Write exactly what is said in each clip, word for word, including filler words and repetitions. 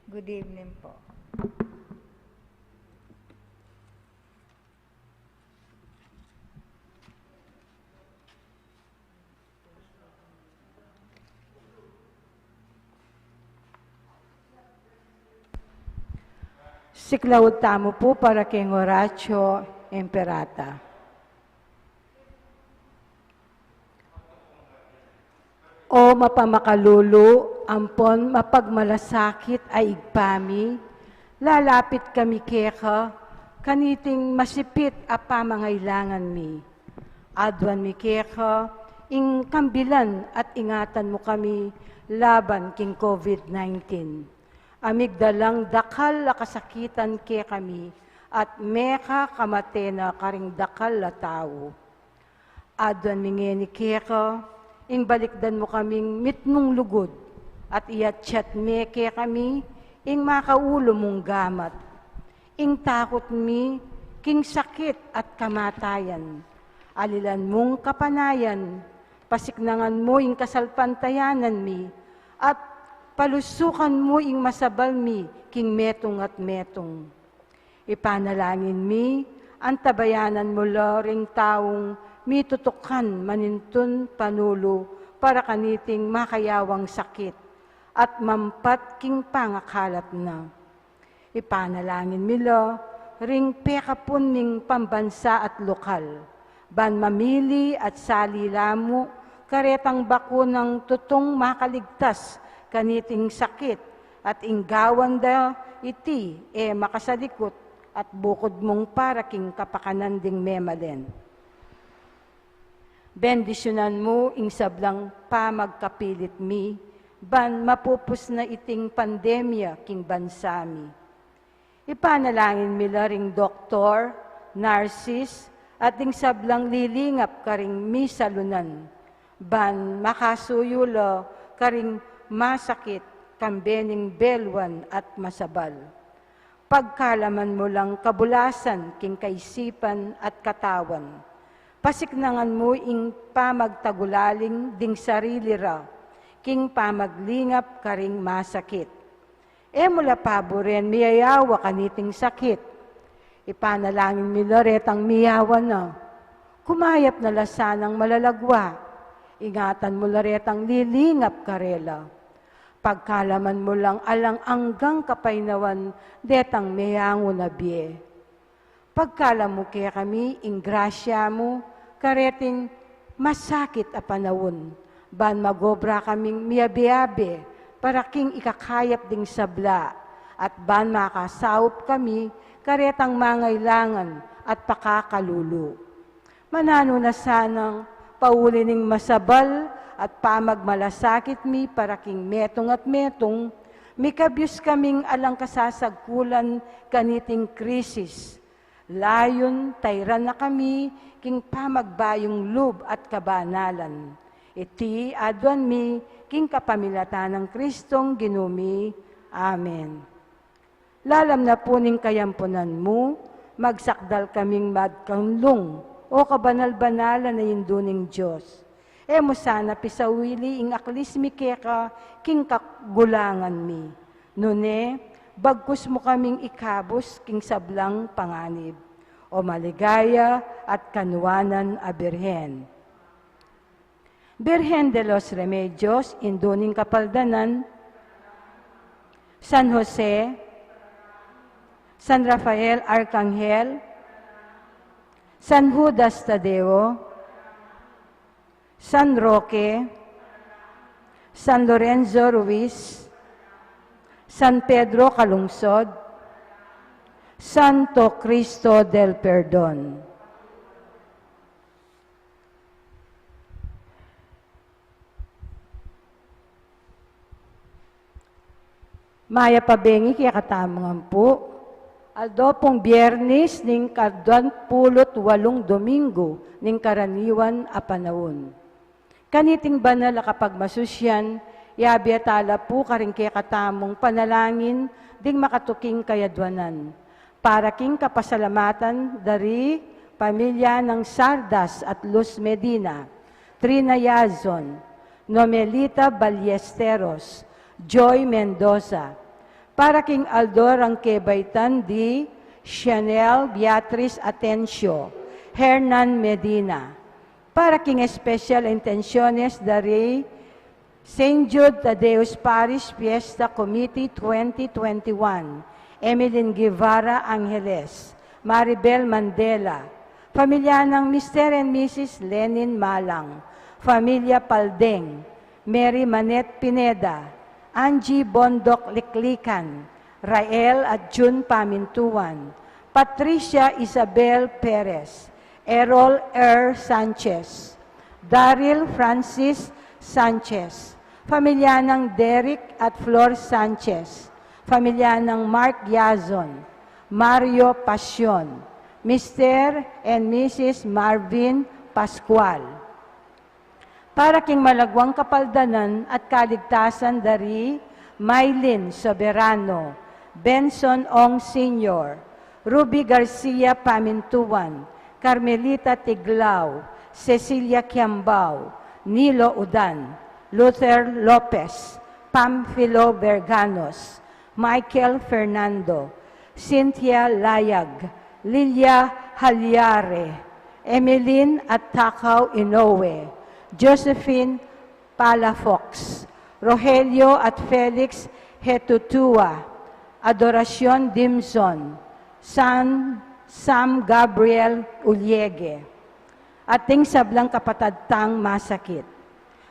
Good evening po. Siklaud tamu pu para king Oratio Imperata. O mapamakalulu, ampon mapagmalasakit a Ibpa mi, lalapit kami keka, kaniting masipit a pamangailangan mi. Aduan mi keka, ing kambilan at ingatan mu kami laban king COVID nineteen. A migdalang dakal a kasakitan kekami, at meka kamate na karing dakal a tau. Aduan mi ngeni keka, ing balikdan mu kaming mitmung lugud, at iyatyat me kekami, ing makaulu mung gamat. Ing takut mi, king sakit at kamatayan. Alilan mung kapanayan, pasiknangan mu ing kasalpantayanan mi, at palusukan mu ing masabal mi, king metung at metung. Ipanalangin mi, antabayanan mu la ring taung mitutukan manintun panulu para kaniting makayawang sakit at mampat king pangakalat na. Ipanalangin mi la ring pekapun ming pambansa at lokal, ban mamili at sali la mu karetang bakunang tutung makaligtas kaniting sakit, at ing gawan da iti e makasalikut at bukud mung para king kapakanan ding memalen. Bendisyunan mu ing sablang pamagkapilit mi, ban mapupus na iting pandemya king bansa mi. Ipanalangin mi la ring doktor, narsis, at ding sablang lilingap karing misalunan, ban makasuyu la karing masakit, kambe ning beluan at masabal. Pagkalaman mu lang kabulasan king kaisipan at katawan. Pasiknangan mu ing pamagtagulaling ding sarili ra, king pamaglingap karing masakit. E mu la paburen miyayawa kaniting sakit. Ipanalangin mi la retang miyawa na. Kumayap na la sanang malalagwa. Ingatan mu la retang lilingap karela. Pagkalaman mu lang alang anggang kapaynawan detang meyangu na bie. Pagkalam mu kekami ing grasya mu, kareting masakit a panaun, ban magobra kaming miyabe-abe, para king ikakayap ding sabla, at ban makasaup kami, karetang mangailangan at pakakalulu. Mananu na sanang pauli ning masabal at pamagmalasakit mi para king metung at metung, mikabyus kaming alang kasasagkulan kaniting krisis. Layun tairan na kami king pamagbayung lub at kabanalan. Iti aduan mi king kapamilatan nang Kristong Ginu mi. Amen. Lalam na pu ning kayampunan mu, magsakdal kaming magkanlung, O kabanal-banalan a Indu ning Dios. E mu sana pisawili ing aklis mi keka king kagulangan mi. Nune, bagkus mu kaming ikabus king sablang panganib. O maligaya at kanuanan a Birhen. Birhen de los Remedios, Indu ning Kapaldanan, San Jose, San Rafael Arkanghel, San Judas Tadeo, San Roque, San Lorenzo Ruiz, San Pedro Calungsod, Santo Cristo del Perdon. Mayap a bengi kekatamu ngan pu. Aldo pung Biernis ning kaduang pulu't walung Domingo ning karaniwan a panaun. Kaniting banal a kapagmasusian, yabe tala pu karing kekatamung panalangin ding makatuking kayaduanan. Para king kapasalamatan dari pamilya nang Sardas at Luz Medina, Trina Yazon, Nomelita Ballesteros, Joy Mendoza, Para king aldo rang kebaitan di Chanel Beatriz Atencio, Hernan Medina. Para king espesyal a intensyones dari Saint Jude Thaddeus Parish Fiesta Committee twenty twenty-one, Emeline Guevara Angeles, Maribel Mandela, pamilya nang Mister and Missus Lenin Malang, pamilya Paldeng, Mary Manette Pineda, Angie Bondoc Liklikan, Rael at June Pamintuan, Patricia Isabel Perez, Errol R. Sanchez, Daryl Francis Sanchez, pamilya nang Derek at Flor Sanchez, pamilya nang Mark Yazon, Mario Pasion, Mister and Missus Marvin Pascual. Para king malagwang kapaldanan at kaligtasan dari Mylene Soberano, Benson Ong Senior, Ruby Garcia Pamintuan, Carmelita Tiglao, Cecilia Kiambao, Nilo Udan, Luther Lopez, Pamfilo Berganos, Michael Fernando, Cynthia Layag, Lilia Halyare, Emeline at Takao Inoue, Josephine Palafox, Rogelio at Felix Hetutua, Adoracion Dimson, San, Sam Gabriel Uliege, at ding sablang kapatad tang masakit.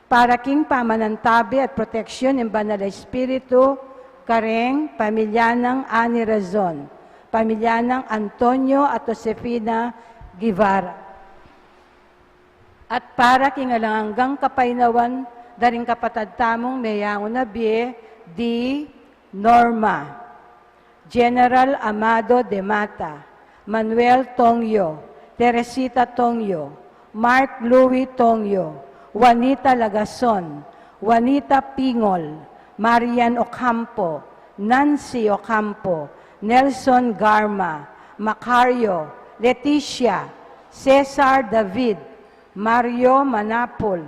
Para king pamanantabe at proteksyon ning Banal a Espiritu, kareng pamilya nang Ani Razon, pamilya nang Antonio at Josefina Guevara. At para king alang anggang kapaynawan da ring kapatad tamung meyangu na bie di Norma, General Amado de Mata, Manuel Tongyo, Teresita Tongyo, Mark Louis Tongyo, Juanita Lagason, Juanita Pingol, Marian Ocampo, Nancy Ocampo, Nelson Garma, Macario, Leticia, Cesar David, Mario Manapul,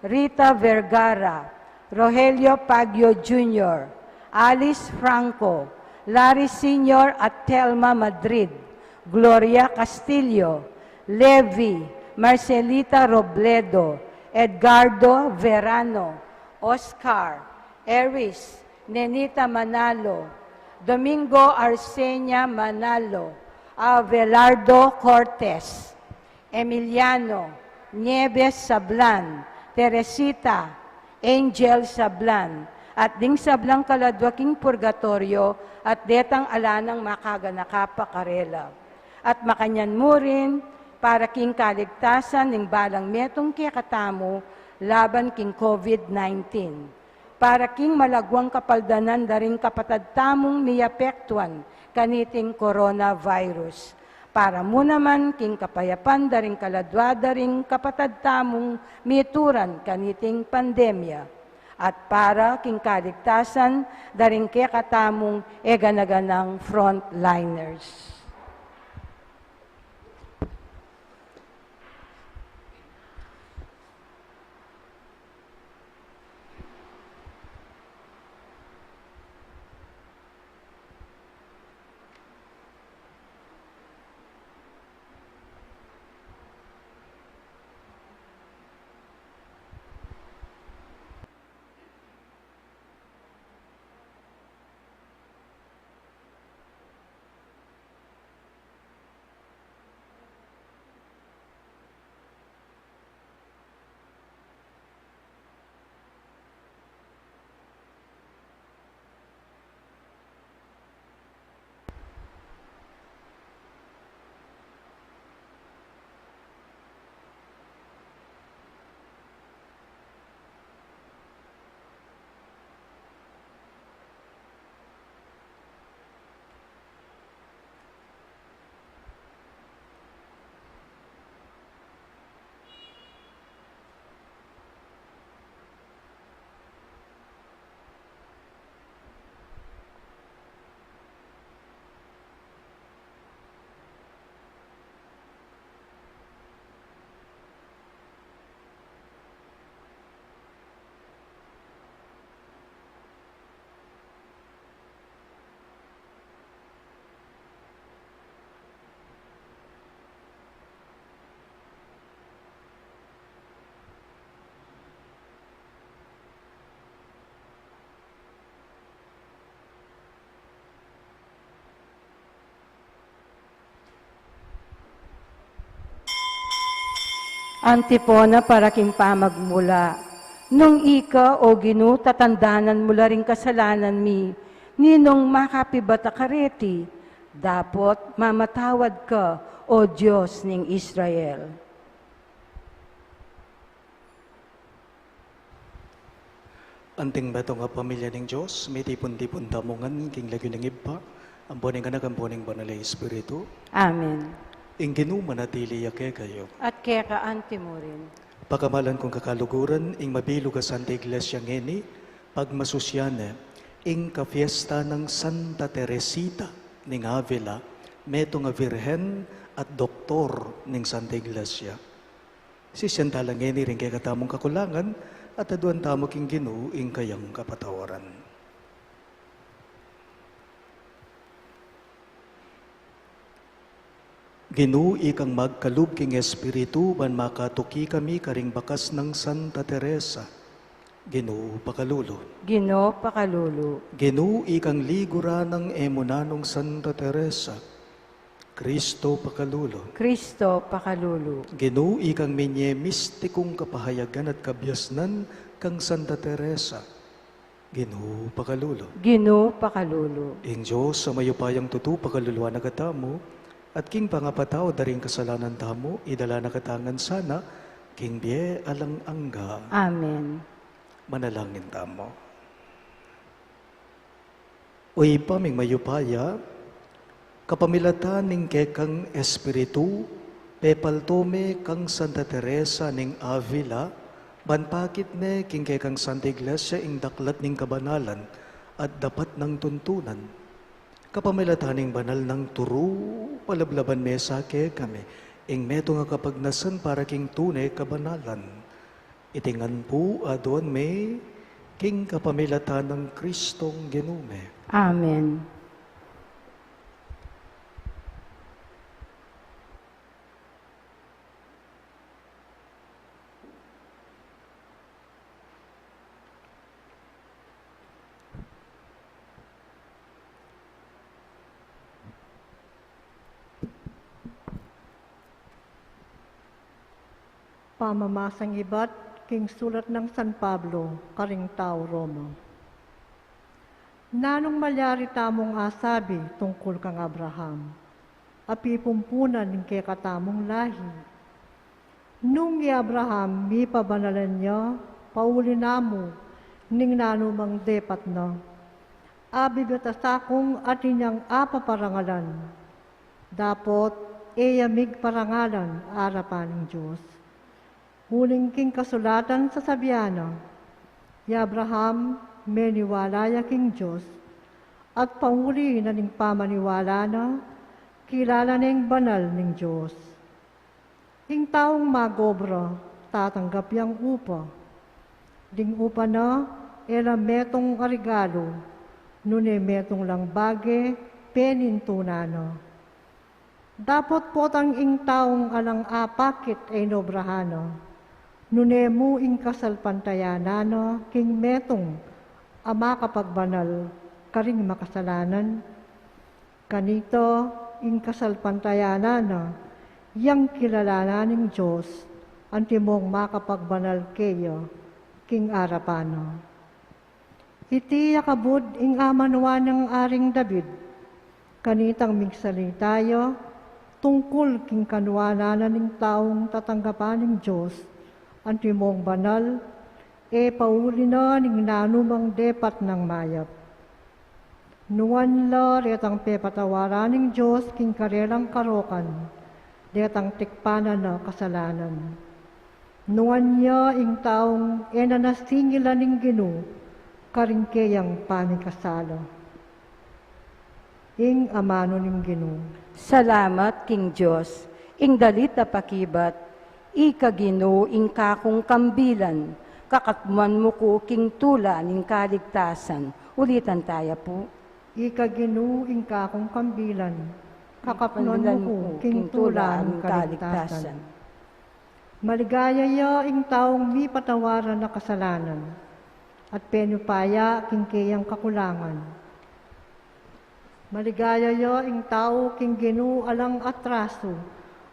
Rita Vergara, Rogelio Pagyo Junior, Alice Franco, Larry Senior at Thelma Madrid, Gloria Castillo, Levi, Marcelita Robledo, Edgardo Verano, Oscar, Eris, Nenita Manalo, Domingo Arsenia Manalo, Abelardo Cortes, Emiliano, Nieves Sablan, Teresita, Angel Sablan, at ding sablang kaladwa king purgatoryo, at detang ala nang makaganaka pa karela. At makanyan mu rin, para king kaligtasan ning balang metung kekatamu laban king COVID nineteen. Para king malagwang kapaldanan da ring kapatad tamung miapektuan kaniting coronavirus. Para mu naman king kapayapan da ring kaladwa da ring kapatad tamung mituran kaniting pandemya. At para king kaligtasan da ring kekatamung e gana-ganang frontliners. Antipona para king pamagmula. Nung ika, O Ginu, tatandanan mu la ring kasalanan mi, ninung makapibat a kareti, dapot mamatawad ka, O Dios ning Israel. Anting metung a pamilya ning Dios, mitipun-tipun tamu ngan king lagyu ning Ibpa, ampo ning Anak, ampo ning Banal a Espiritu. Amen. Ing Ginu manatili ya kekayu. At keka anti mu rin. Pakamalan kung kakaluguran, ing mabilug a Santa Iglesia ngeni, pagmasusyan ne ing kafiesta nang Santa Teresita ning Avila, metung a birhen at doktor ning Santa Iglesia. Sisian tala ngeni ring kekatamung kakulangan, at aduan tamu king Ginu ing kayang kapatawaran. Ginu, ikang magkalub king Espiritu, ban makatuki kami karing bakas nang Santa Teresa. Ginu, pakalulu. Ginu, pakalulu. Ginu, ikang ligura nang e mu nanung Santa Teresa. Kristo, pakalulu. Kristo, pakalulu. Ginu, ikang minye mistikung kapahayagan at kabiasnan kang Santa Teresa. Ginu, pakalulu. Ginu, pakalulu. Ing Dios a mayupayang tutu pakaluluan na katamu, at king pangapatawad da ring kasalanan tamu, idala na katamu ngan sana king bie alang angga. Amen. Manalangin tamu. O Ibpa ming mayupaya, kapamilatan ning kekang Espiritu, pepalto me kang Santa Teresa ning Avila, ban pakit me king kekang Santa Iglesia ing daklat ning kabanalan at dapat nang tuntunan. Kapamilatan ning banal nang turu, palablaban me sa kekami ing metung a kapagnasan para king tune kabanalan. Iti ngan pu aduan mi king kapamilatan nang Kristong Ginu mi. Amen. Pamamasang ibat king sulat nang San Pablo karing tau Roma. Nanung malyari tamung asabi tungkul kang Abraham, a pipumpunan ning kekatamung lahi? Nung i Abraham mipabanalan ya pauli na mu ning nanumang depat na, abibat a sakung atin yang apaparangalan, dapot e ya migparangalan arapan ning Dios. Uling king kasulatan sasabian na, i Abraham meniwala ya king Dios, at pauli na ning pamaniwala na, kilala neng banal ning Dios. Ing taung mag-obra, tatanggap yang upa. Ding upa na, e la metung a regalu, nune metung lang bage penintunan na. Dapot potang ing taung alang apakit a inobrahan na, nune mu ing kasalpantayanan na king metung a makapagbanal karing makasalanan. Kanita ing kasalpantayanan na, yang kilalanan ning Dios, antimong makapagbanal keya king arapan na. Iti ya kabud ing amanuan nang Aring David, kanitang migsalita ya tungkul king kanuanan na ning taung tatanggapan ning Dios, antimong banal, e pauli na ning nanumang depat nang mayap. Nuan la retang pepatawaran ning Dios king karelang karokan detang tikpan na na kasalanan. Nuan ya ing taung e na nasingilan ning Ginu karing keyang pamikasala. Ing amanu ning Ginu. Salamat king Dios. Ing dalit a pakibat, Ika Ginu ing kakung kambilan, kakatmuan mu ku king tula ning kaligtasan. Ulitan taya pu. Ika Ginu ing kakung kambilan, kakatmuan mu ku king tula ning kaligtasan. Maligaya ya ing taung mipatawaran na kasalanan, at penupaya king keyang kakulangan. Maligaya ya ing tau king Ginu alang atrasu,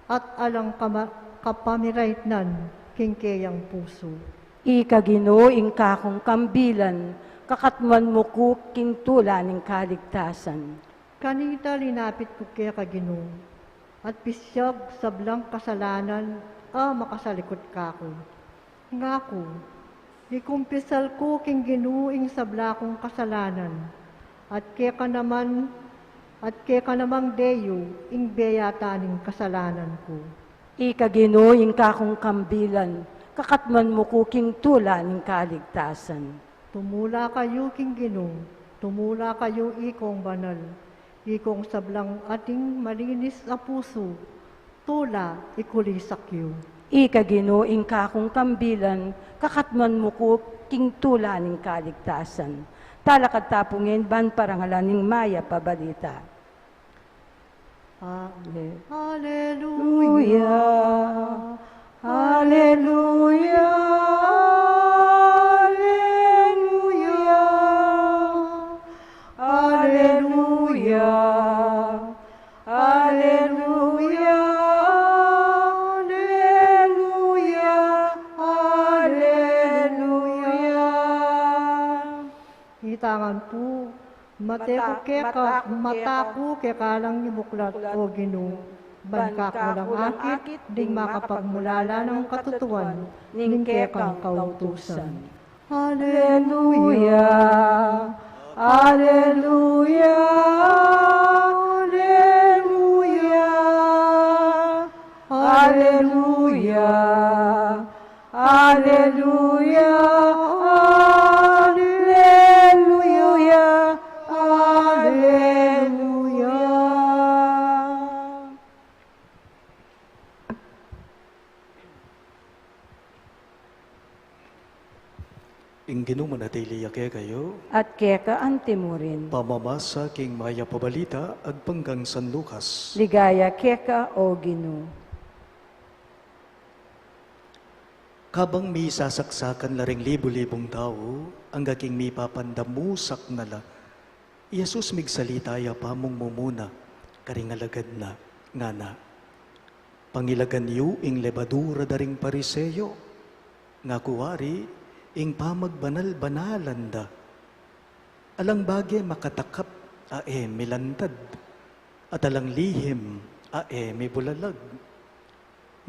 at alang kama-, kapamiraitnan king keyang pusu. Ika Ginu ing kakung kambilan, kakatmuan mu ku king tula ning kaligtasan. Kanita linapit ku keka Ginu, at pisyag sablang kasalanan a makasalikut kaku. Ngaku, ikumpisal ku king Ginu ing sabla kung kasalanan, at keka naman, at keka namang deyu ing beyata ning kasalanan ku. Ika Ginu ing kakung kambilan, kakatmuan mu ku king tula ning kaligtasan. Tumula kayu king Ginu, tumula kayu ikong banal, ikong sablang ating malinis a pusu, tula ikulisak yu. Ika Ginu ing kakung kambilan, kakatmuan mu ku king tula ning kaligtasan. Talakad ta pu ngeni ban parangalan ing mayap a balita. Ale-, Aleluya. Aleluya. Aleluya. Aleluya. Aleluya. Aleluya. Aleluya. Itangan pu, mate ku keka, mata ku keka lang ibuklat, O Ginu, ban kaku lang akit ding makapagmulala nang katutuan ning kekang kautusan. Aleluya, aleluya, aleluya, aleluya. Aleluya, aleluya, aleluya. Ing Ginu manatili ya kekayu. At keka antimurin. Pamamasa king mayap a balita agpang kang San Lucas. Ligaya keka, O Ginu. Kabang misasaksakan la ring libu-libung tau, angga king mipapandamusak na la, i Jesus migsalita ya pamung mumuna karing alagad na, ngana, "Pangilagan yu ing lebadura da ring Pariseo, ngaku wari ing pamagbanal-banalan da. Alang bage makatakap a e milantad, at alang lihim a e mibulalag.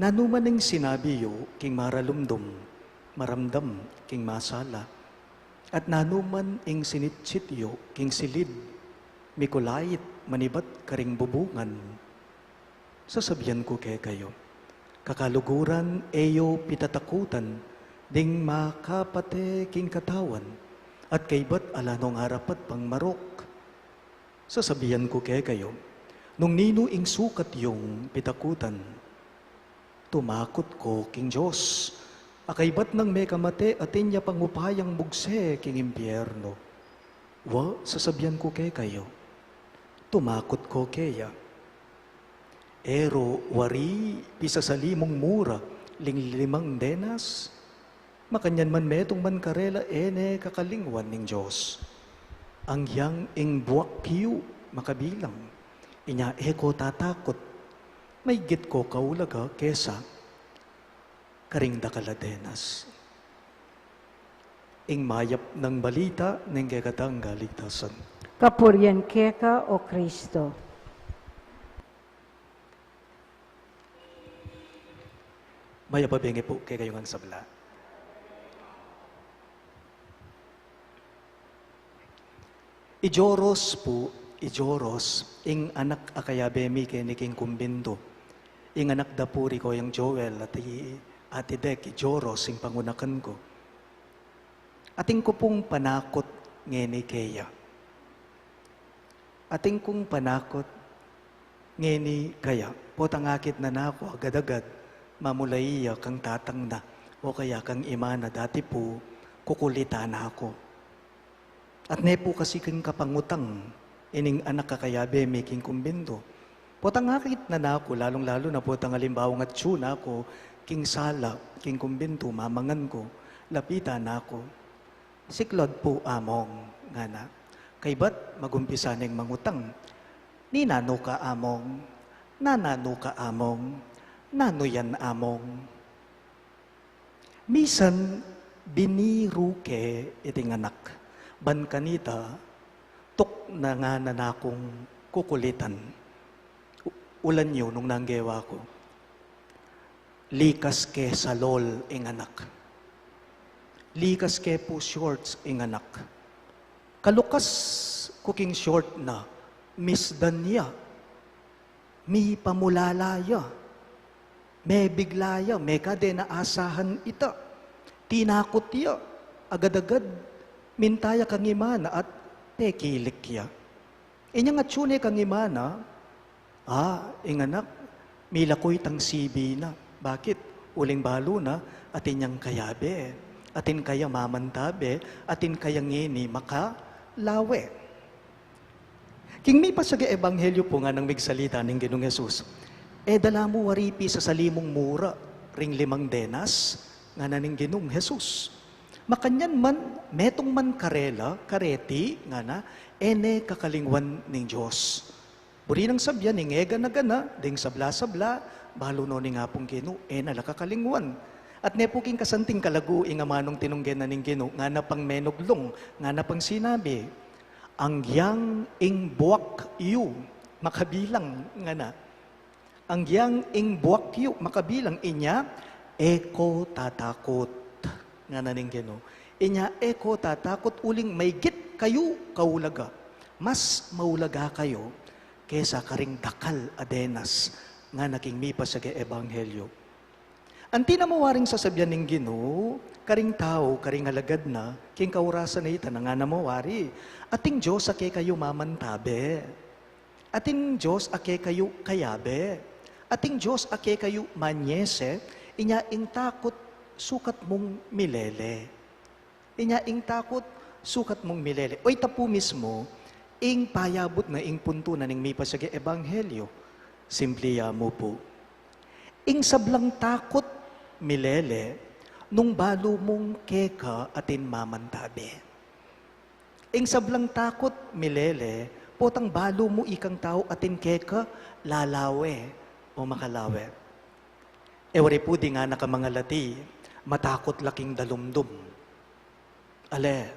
Nanu man ing sinabi yu king maralumdum, maramdam king masala, at nanu man ing sinitsit yu king silid, mikulait manibat karing bubungan. Sasabian ku kekayu, kakaluguran e yu pitatakutan ding makapate king katawan, at kaybat ala nong arapat pang marok. Sasabian ku kekayu, nung ninu ing sukat yung pitakutan, tumakut ko king Dios, a kaybat nang mekamate atin ya pang upayang bugse king impyerno. Wa, sasabian ku kekayu, tumakut ko keya. Eru wari pisasalimung mura ling limang denas? Makanyan man metung man karela e ne kakalingwan ning Dios. Angyang ing buak yu makabilang, inya e ko tatakut, maigit ko kaulaga kesa karing dakal a denas." Ing mayap nang balita ning kekatang kaligtasan. Kapurian keka, O Kristo. Mayap a bengi pu kekayu ngan sabla. Ijoros pu, ijoros ing anak a kayabe mi keni king kumbintu. Ing anak da pu ri Koyang Joel at i Ate Dec, ijoros ing pangunakan ku. Atin ku pung panakut ngeni keya. Atin kung panakut ngeni kaya, potang akit na naku agad-agad, mamulai ya kang tatang na, o kaya kang ima na, dati pu, kukulitan na ku. At ne pu kasi king kapangutang ining anak a kayabe mi king kumbintu. Potang akit na naku, lalung-lalu na potang alimbawang atyu na ku king sala, king kumbintu, mamangan ku, lapitan na ku. "Siklaud pu, Among," ngana. Kaybat magumpisa neng mangutang, "Ninanu ka, Among? Nananu ka, Among?" Nanu yan, Among? Misan biniru ke iting anak, ban kanita, tuknangan na kung kukulitan. U-, ulan yu nung nanggewa ku. Likas ke salol ing anak. Likas ke pu shorts ing anak. Kalukas ku king short na, misdan ya. Mipamulala ya. Mebigla ya, mekad e na asahan ita. Tinakut ya, agad-agad minta ya kang ima na at pekilik ya. Inyang atsu ne kang ima na, a, ing anak, milaku itang sibi na. Bakit? Uling balu na, atin yang kayabe, atin kaya mamantabe, atin kaya ngeni makalawe. King mipasyag a ebanghelyo pu nganang migsalita ning Ginung Jesus, e da la mu wari pisasalimung mura ring limang denas, ngana ning Ginung Jesus. Makanyan man, metung man karela, kareti, ngana, e ne kakalingwan ning Dios. Buri nang sabyan ing e gana-gana, ding sabla-sabla, balu no ning Apung Ginu, e na la kakalingwan. At ne pu king kasanting kalagu ing amanung tinungge na ning Ginu, ngana pang menuglung, ngana pang sinabi, Anggiyang ing buak yu makabilang, ngana. Anggiyang ing buak yu makabilang, inya, e ko tatakut, ngana ning Ginu. Inya, e ko tatakut uling maygit kayu kaulaga. Mas maulaga kayu kesa karing dakal a denas, ngana king mipasyag a ebanghelyo. Anti na mu waring sasabyan ning Ginu karing tau, karing alagad na, king kaurasan a ita na ngana mu wari, atin Dios a kekayu mamantabe. Atin Dios a kekayu kayabe. Atin Dios a kekayu manyese, inya ing takut sukat mung milele. Inya ing takut, sukat mung milele. O ita pu mismu, ing payabut na ing puntu na ning mipasyag a ebanghelyo. Simple ya mu pu. Ing sablang takut milele, nung balu mung keka atin mamantabe. Ing sablang takut milele, potang balu mu ikang tau atin keka lalawe o makalawe. E wari pu ding anak a mangalati, matakut la king dalumdum. Ale,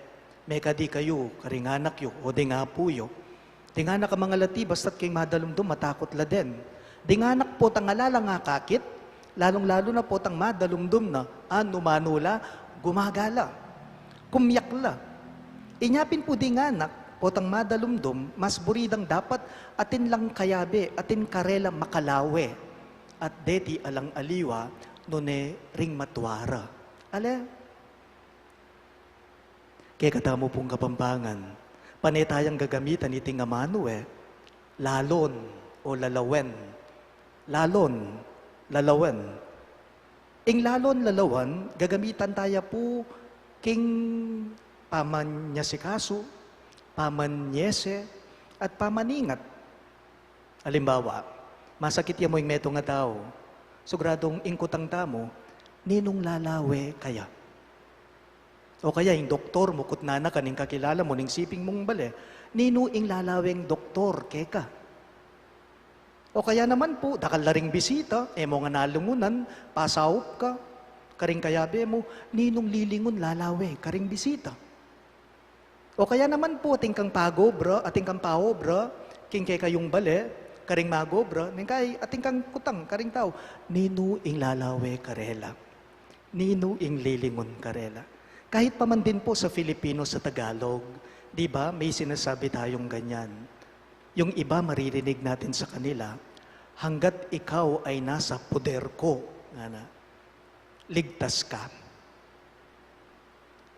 mekad ikayu, karing anak yu, o ding apu yu. Ding anak a mangalati, basta't king madalumdum, matakut la den. Ding anak potang ala lang akakit, lalung-lalu na potang madalumdum na, anu-manu la, gumagala. Kumyak la. Inya pin pu ding anak, potang madalumdum, mas buri dang dapat atin lang kayabe, atin karela makalawe. At deti alang aliwa, nune ring matua ra. Ale? Kekatamu pung Kapampangan, pane tayang gagamitan iting amanu e, lalon o lalawen. Lalon, lalawen. Ing lalon, lalawen, gagamitan taya pu king pamanyasikasu, pamanyese, at pamaningat. Alimbawa, masakit ya mu ing metung a tau. Siguradung ing kutang tamu, ninung lalawe kaya? O kaya ing doktor mu, kutnan na ka ning kakilala mu ning siping mung bale, ninu ing lalaweng doktor keka? O kaya naman pu, dakal la ring bisita, e mu ngan alungunan, pasaup ka, karing kayabe mu, ninung lilingun lalawe karing bisita? O kaya naman pu, atin kang pagobra, atin kang paobra king kekayung bale, karing magobra, neng kai atin kang kutang karing tau, ninu ing lalawe karela? Ninu ing lilingun karela? Kahit pa man din po sa Filipino, sa Tagalog, di ba, may sinasabi tayong ganyan. Yung iba, maririnig natin sa kanila, "Hanggat ikaw ay nasa poder ko," ngana, "ligtas ka.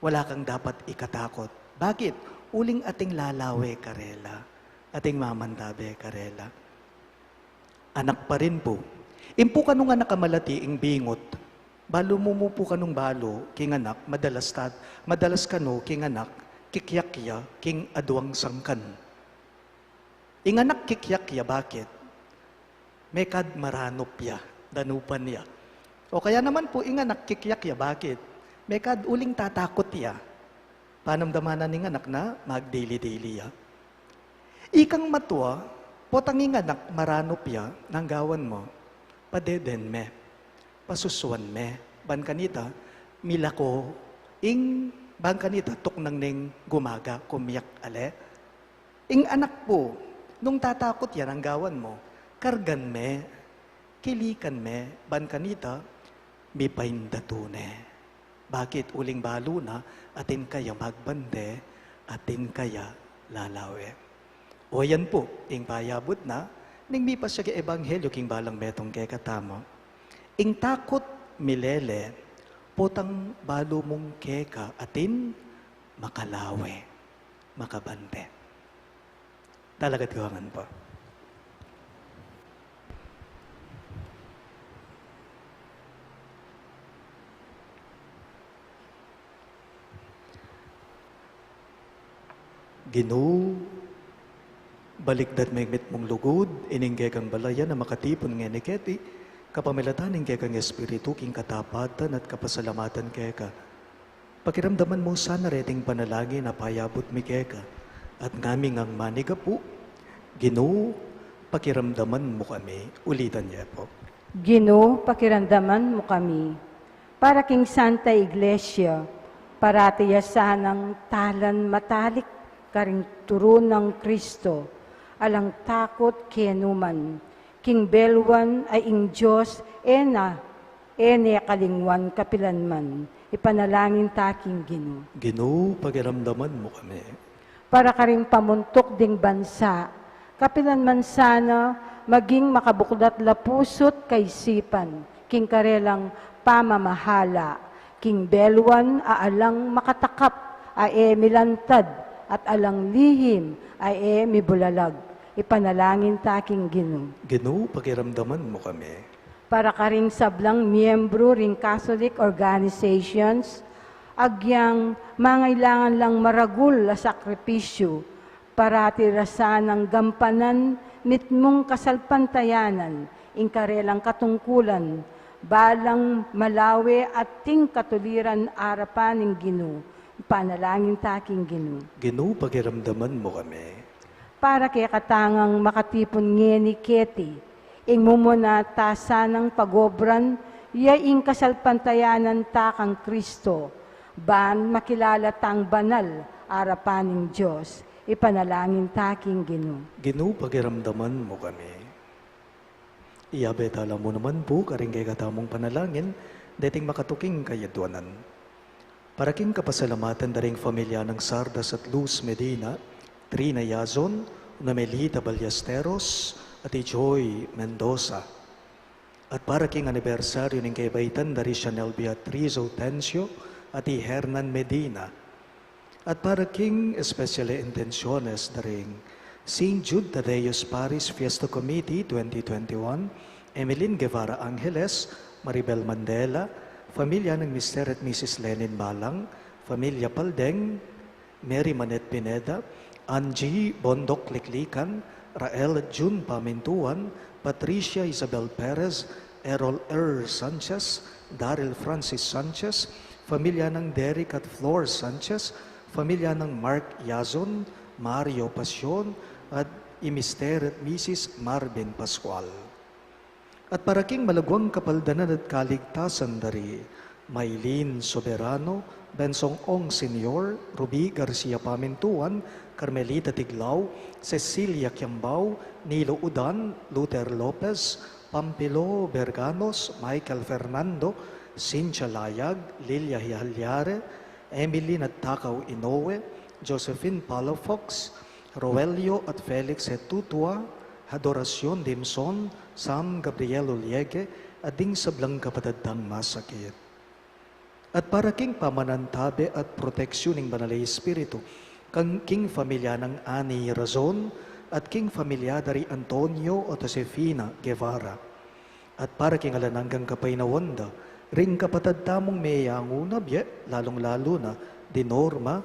Wala kang dapat ikatakot." Bakit? Uling ating lalawe karela, ating mamantabe karela. Anak pa rin po. Ing pu kanung anak a malati ing bingut, balu mu mu pu kanung balu king anak, madalas tat-, madalas kanu king anak, kikyak ya king aduang sangkan. Ing anak kikyak ya, bakit? Mekad maranup ya, danupan ya. O kaya naman pu, ing anak kikyak ya, bakit? Mekad uling tatakut ya. Panamdaman na ning anak na magdili-dili ya. Ikang matua, potang ing anak maranup ya, nanu gawan mu? padeden me, pasusuan me, ban kanita, milako, ing ban kanita, tuknang neng gumaga, kumiak ale. Ing anak pu, nung tatakut ya, nanu ing gawan mu, kargan me, kilikan me, ban kanita, mipainda tune. Bakit? Uling balu na, atin kaya magbante, atin kaya lalawe. O yan pu, ing payabut na, ning mipasiag a ebanghelyo king balang metung kekatamu. Ing takut milele, potang balu mung keka atin makalawe, makabante. Talaga tuwangan pu. Ginu, balikdan me ing mitmung lugud, ining kekang balayan a makatipun ngeni keti, kapamilatan ning kekang Espiritu, king katapatan at kapasalamatan keka. Pakiramdaman mu sana reting panalangin a payabut mi keka, at ngami ngang manigapu, Ginu, pakiramdaman mu kami. Ulitan ye pu. Ginu, pakiramdaman mu kami. Para king Santa Iglesia, parati ya sanang talan matalik karing turu nang Kristo, alang takut kenu man, king beluan a ing Dios e na, e ne kalingwan kapilan man. Ipanalangin ta king Ginu. Ginu, pakiramdaman mu kami. Para karing pamuntuk ding bansa, kapilan man sana maging makabuklat la pusu't kaisipan, king karelang pamamahala, king beluan a alang makatakap, a e milantad, at alang lihim, a e mibulalag. Ipanalangin ta king Ginu. Ginu, pakiramdaman mu kami. Para karing sablang miyembru ring Catholic organizations, agyang mangailangan lang maragul a sakripisyu, parati ra sanang gampanan mitmung kasalpantayanan, ing karelang katungkulan, balang malawe at ting katuliran arapan ning Ginu, ipanalangin ta king Ginu. Ginu, pakiramdaman mu kami. Para kekatang makatipun ngeni keti, ing mumuna ta sanang pagobran, ya ing kasalpantayanan ta kang Kristo, ban makilala tang banal arapan ning Dios, ipanalangin ta king Ginu. Ginu, pakiramdaman mu kami. Iyabe tala mu naman pu karing kekatamung panalangin, deting makatuking kayadwanan. Para king kapasalamatan da ring familia nang Sardas at Luz Medina, Trina Yazon, Nomelita Ballesteros, at i Joy Mendoza. At para king anibersaryu ning kebaitan da ri Chanel Beatriz Otencio at i Hernan Medina. At para king espesyal a intensiones da ring Saint Jude Thaddeus Parish Fiesta Committee twenty twenty-one, Emeline Guevara Angeles, Maribel Mandela, familia nang Mister at Missus Lenin Balang, familia Paldeng, Mary Manette Pineda, Angie Bondoc Liklikan, Rael Jun Pamintuan, Patricia Isabel Perez, Errol R. Sanchez, Daryl Francis Sanchez, familia nang Derek at Flor Sanchez, familia nang Mark Yazon, Mario Pasion, at i Mister at Missus Marvin Pascual. At para king malagwang kapaldanan at kaligtasan da ri Maylene Soberano, Bensong Ong Senior, Ruby Garcia Pamintuan, Carmelita Tiglao, Cecilia Kiambao, Nilo Udan, Luther Lopez, Pampilo Berganos, Michael Fernando, Cynthia Layag, Lilia Hijalyare, Emily Nagtakaw Inoue, Josephine Palafox, Roelio at Felix Hetutua, Adoracion Dimson, Sam Gabriel Uliege, at ding sablang kapatad tang masakit. At para king pamanantabe at proteksyon ning Banal a Espiritu, kang king familia nang Ani Razon, at king familia da ri Antonio at Josefina Guevara. At para king alang anggang kapaynawan da ring kapatad tamung meyanguna bie, lalung-lalu na di Norma,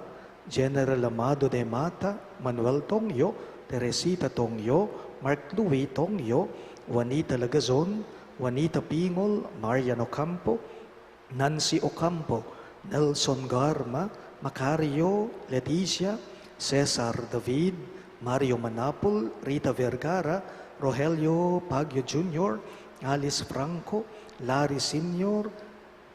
General Amado de Mata, Manuel Tongyo, Teresita Tongyo, Mark Louis Tongyo, Juanita Lagazon, Juanita Pingol, Marian Ocampo, Nancy Ocampo, Nelson Garma, Macario, Leticia, Cesar David, Mario Manapul, Rita Vergara, Rogelio Baguio Junior, Alice Franco, Larry Senior,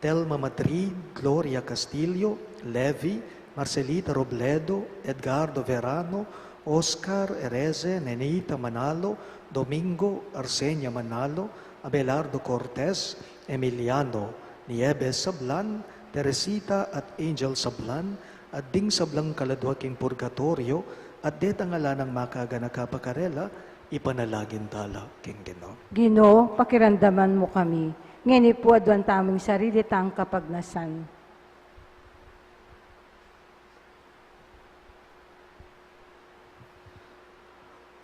Telma Madrid, Gloria Castillo, Levi, Marcelita Robledo, Edgardo Verano, Oscar Ereze, Nenita Manalo, Domingo, Arsenia Manalo, Abelardo Cortez, Emiliano, Nieves Sablan, Teresita at Angel Sablan, at ding sablang kaladua king purgatoryo, at detang ala nang makaganaka pa karela, ipanalangin tala king Ginu. Ginu, pakiramdaman mu kami. Ngeni pu aduan tamu ing sarili tang kapagnasan.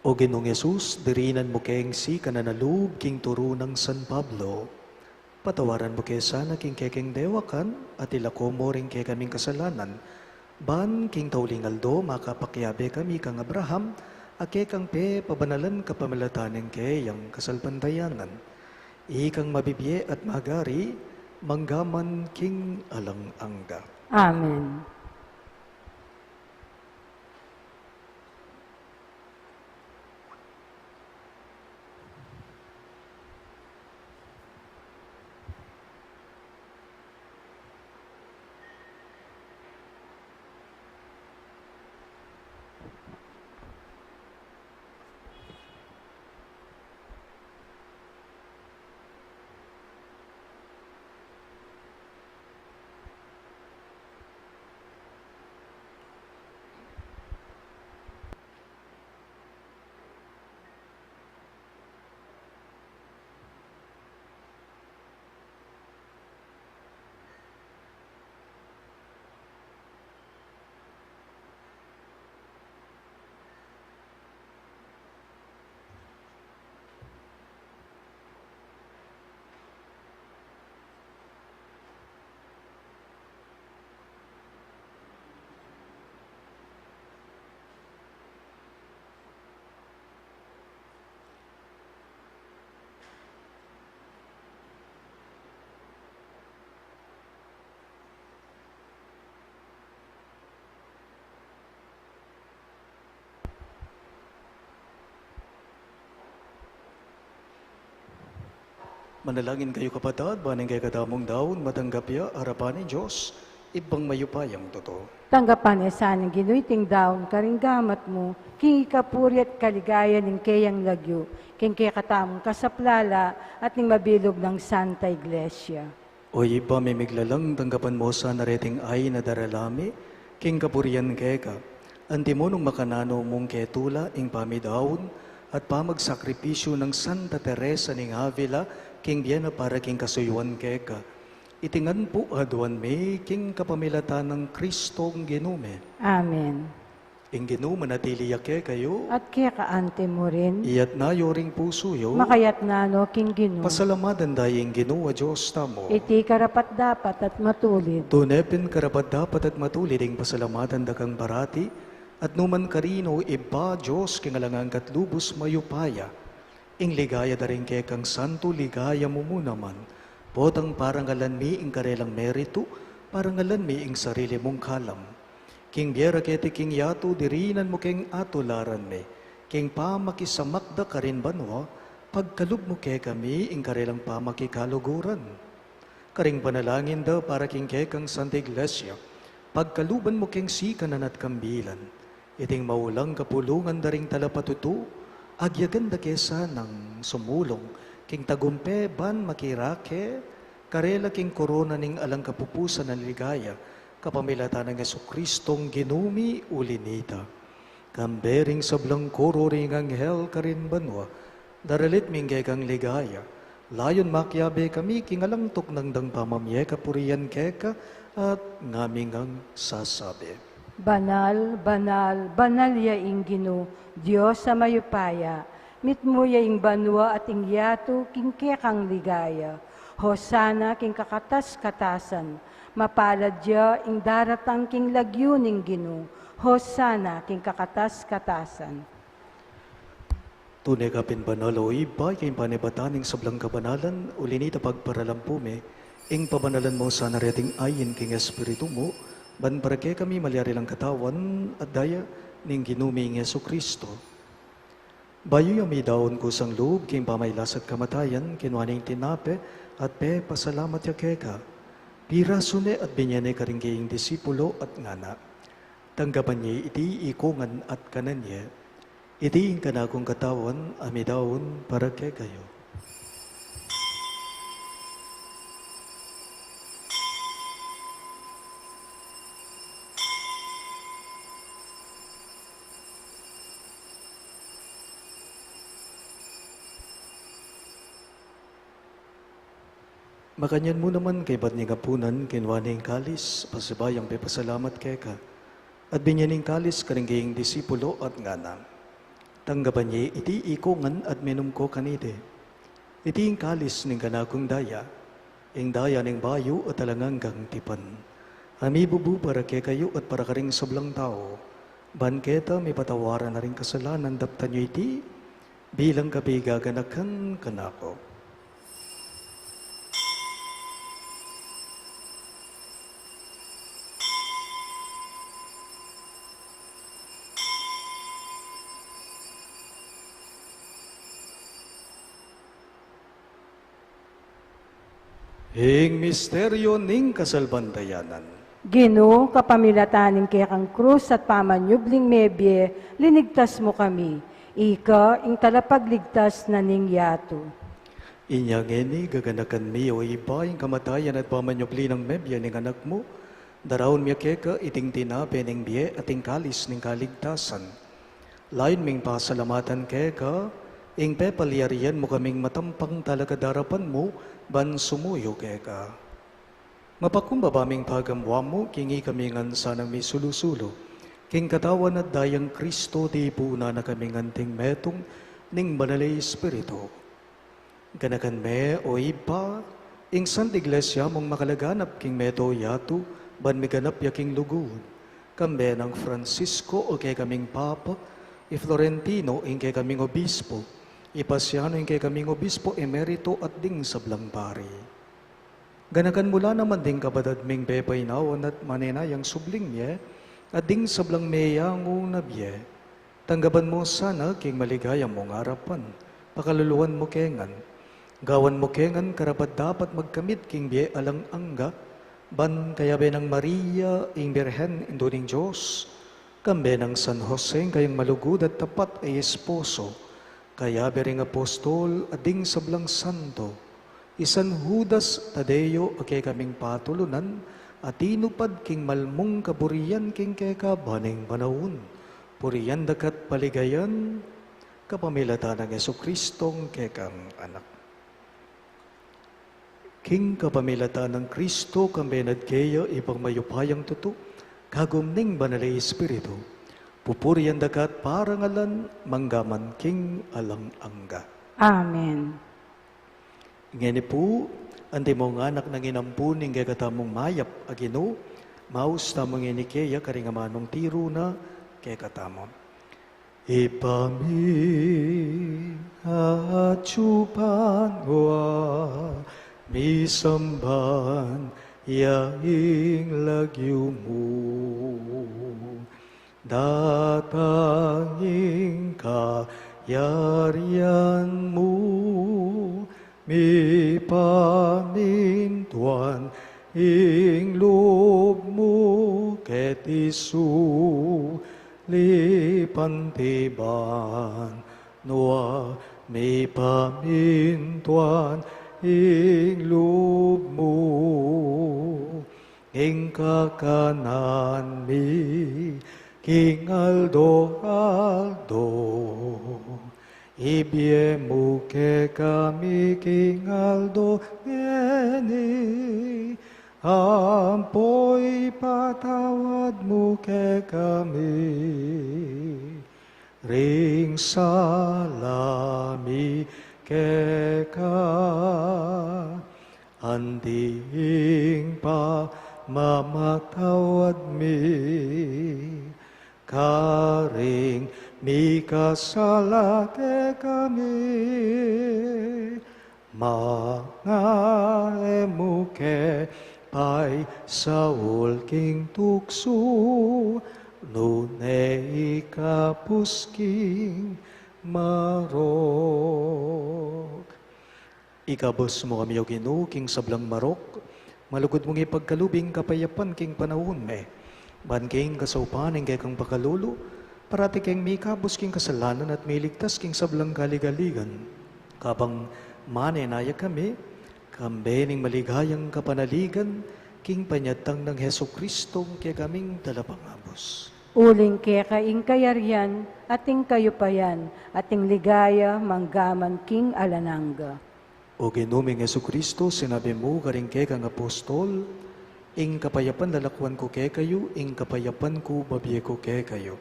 O Ginung Jesus, dirinan mu keng sikanan a lub king turu nang San Pablo. Patawaran mu ke sana king kekeng dewakan, at ilako mu ring kekaming kasalanan. Ban king tauling aldo, makapakiabe kami kang Abraham, a kekang pepabanalan kapamilatan ning keyang kasalpantayanan. Ikang mabibie at magari, manggaman king alang angga. Amen. Manalangin kayu, kapatad, ban ing kekatamung daun matanggap ya arapan ning Dios, Ibpang mayupayang tutu. Tanggapan na sa ning Ginu iting daun karing gamat mu, king ikapuri at kaligayan ning keyang lagyu, king kekatamung kasaplalan at ning mabilug nang Santa Iglesia. O Ibpa ming miglalang, tanggapan mu sana reting ain a daralan mi king kapurian keka. Antimo nung makananu mung ketula ing pamidaun at pamagsakripisyu nang Santa Teresa ning Avila king bie na para king kasuyuan keka. Iti ngan pu aduan mi king kapamilatan nang Kristong Ginu mi. Amen. Ing Ginu manatili ya kekayu. At keka anti mu rin. Iyatas yu ring pusu yu. Makayatas no king Ginu. Pasalamatan da ing Ginu a Dios tamu. Iti karapat-dapat at matulid. Tune pin karapat-dapat at matulid ing pasalamatan da kang parati, at nukarin man, Ibpa, Dios king alang angga at lubus mayupaya. Ing ligaya da ring kekang santu ligaya mu mu naman. Potang parangalan mi ing karelang meritu, parangalan mi ing sarili mung kalam. King bie ra keti king yatu, dirinan mu keng atularan mi, king pamakisamak da karin banua, pagkalub mu kekami ing karelang pamakikaluguran. Karing panalangin da para king kekang Santa Iglesia, pagkaluban mu keng sikanan at kambilan. Iting maulang kapulungan da ring talapatutu, agyagan da ke sanang sumulung king tagumpe ban makirake karela king korona ning alang kapupusan a ligaya, kapamilatan nang Jesukristong Ginu mi. Uli na nita, kambe ring sablang koro ring anghel karin banua, daralit mi ing kekang ligaya, layun makiabe kami king alang tuknang dang pamamie kapurian keka, at ngami ngang sasabi: Banal, banal, banal ya ing Ginu, Dios a mayupaya, mitmu ya ing banua at ing yatu king kekang ligaya. Hosana king kakatas-katasan. Mapalad ya ing daratang king lagyu ning Ginu. Hosana king kakatas-katasan. Tune ka pin banal, o Ibpa, ika ing panibatan ning sablang kabanalan, uli na nita pagparalan pu mi ing pabanalan mu sana reting ain king Espiritu mu, ban para kekami malyari lang katawan at daya ning Ginu ming Jesucristo. Bayu ya midaun kusang lub king pamailas at kamatayan, kinua ne ing tinape at pepasalamat ya keka. Pirasu ne at binye ne karing kayang disipulo at ngana: Tanggapan ye iti ikongan at kanan ye. Iti ing kanakung katawan a midaun para kekayu. Makanyan mu naman kaybat ning apunan, kinua ne ing kalis, pasibayung pepasalamat keka, at binye ne ing kalis karing kayang disipulo at ngana: Tanggapan ye iti ikongan at minum ko kaniti. Iti ing kalis ning kanakung daya, ing daya ning bayu at alang anggang tipan, a mibubu para kekayu at para karing sablang tau, ban keta mipatawaran na ring kasalanan. Daptan yu iti bilang kapigaganakan kanaku. Ing misteryo ning kasalpantayanan. Ginu, kapamilatan ning kekang krus at pamanyubling mebie, linigtas mu kami. Ika ing talapagligtas na ning yatu. Inya ngeni, gaganakan mi, o Ibpa, ing kamatayan at pamanyubli nang mebie ning Anak mu, daraun mi keka iting tinape ning bie at ing kalis ning kaligtasan. Layun ming pasalamatan keka ing pepalyarian mu kaming matampang talakad king arapan mu ban sumuyu keka. Mapakumbaba ming pagamuan mu king ikami ngan sanang misulu-sulu king katawan at dayang Kristo, tipunan na kaming anting metung ning Banal a Espiritu. Ganakan me, o Ibpa, ing Santa Iglesia mung makalaganap king meto yatu, ban miganap ya king lugud, kambe nang Francisco a kekaming Papa, i Florentino ing kekaming Obispo, i Pasiano ing kekaming Obispo Emerito at ding sablang pari. Ganakan mu la naman ding kapatad ming pepainawan at manenayang subling mie, at ding sablang meyangu na bie. Tanggapan mu sana king maligaya mung arapan, pakaluluan mu ke ngan. Gawan mu ke ngan karapat-dapat magkamit king bie alang angga, ban kayabe nang Maria, ing Birhen, Indu ning Dios, kambe nang San Jose, ing kayang malugud at tapat a esposo, kayabe ring apostol at ding sablang santo, i San Judas Tadeo a kekaming patulunan, a tinupad king malmung kaburian king keka ban ning panaun. Purian da ka at paligayan, kapamilatan nang Jesucristong kekang Anak. King kapamilatan nang Kristo, kambe na at keya, Ibpang mayupayang tutu, kagum ning Banal a Espiritu, pupurian da ka at parangalan, mangga man king alang angga. Amen. Ngeni pu, antimong anak nang inampun ning kekatamung mayap a Ginu, maus tamu ngeni keya karing amanung tiru na kekatamu. Ibpa mi, atsu ka banua, misamban ya ing lagyu mu, datang ing kayarian mu, mipamintuan ing lub mu keti sulip anti banua, mipamintuan ing lub mu. Ing kakanan mi king aldo-aldo, ibie mu kekami king aldo ngeni, ampo ipatawad mu kekami ring sala mi keka, anti ing pamamatawad mi karing mikasala kekami, manga e mu ke paisaul king tuksu, nune ikabus king Marok. Ikabus mu kami, O Ginu, king sablang marok, malugud mung ipagkalub ing kapayapan king panaun mi. Ban king kasaupan ning kekang pakalulu, parati keng mikabus king kasalanan at miligtas king sablang kaligaligan. Kabang manenaya kami, kambe ning maligayang kapanaligan, king panyatang nang Jesucristo, kekaming talapangabus. Uling keka ing kayarian, at ing kayupayan, at ing ligaya, manggaman king alang angga. O Ginu ming Jesucristo, sinabi mu karing kekang apostol, ing kapayapan lalakwan ku kekayu, ing kapayapan ku babie ku kekayu.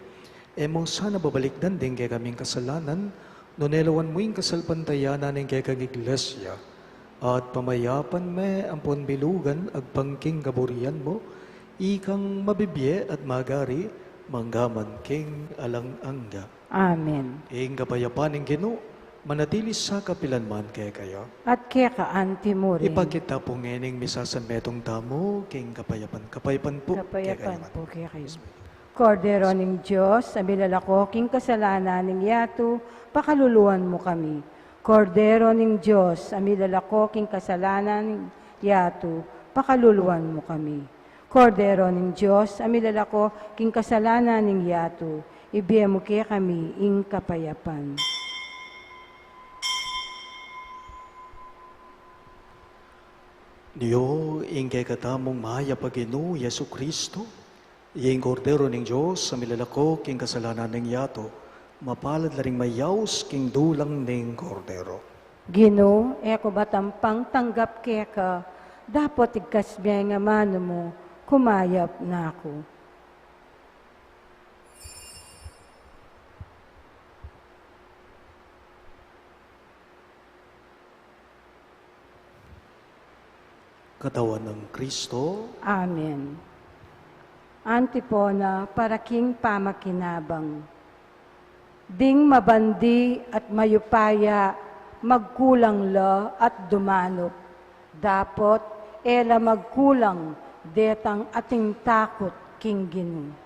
E mu sana babalikdan ding kekaming kasalanan, nune lawan mu ing kasalpantayanan ning kekang Iglesia, at pamayapan me ampon bilugan agpang king kaburian mu, ikang mabibie at magari, manggaman king alang angga. Amen. Ing kapayapan ning Ginu, manatili sa kapilanman kekayu. At keka anti mu rin. Ipakit ta pu ngening misasanmetung tamu king kapayapan. Kapayapan pu kekayu. Kapayapan pu kekayu. Kordero ning Dios, a milalako king kasalanan ning yatu, pakaluluan mu kami. Kordero ning Dios, a milalako king kasalanan ning yatu, pakaluluan mu kami. Kordero ning Dios, a milalako king kasalanan ning yatu, ibie mu kekami ing kapayapan. Nio ing kekatamung mayap a Ginu, Jesucristo, ing Kordero ning Dios, a milalako king kasalanan ning yatu, mapalad la ring mayaus king dulang ning Kordero. Ginu, e ku ba tampang tanggap keka, dapot igkas me ing amanu mu, kumayap na ku. Katawan nang Kristo. Amen. Antipona para king pamakinabang. Ding mabandi at mayupaya, magkulang la at dumanup. Dapot e la magkulang detang ating takut king Ginu.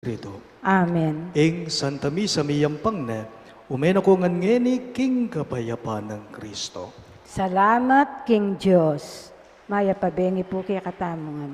Espiritu. Amen. Ing Santa Misa miyampang ne, ume na ko ngan ngeni king kapayapan nang Kristo. Salamat king Dios. Mayap a bengi pu kekatamu ngan.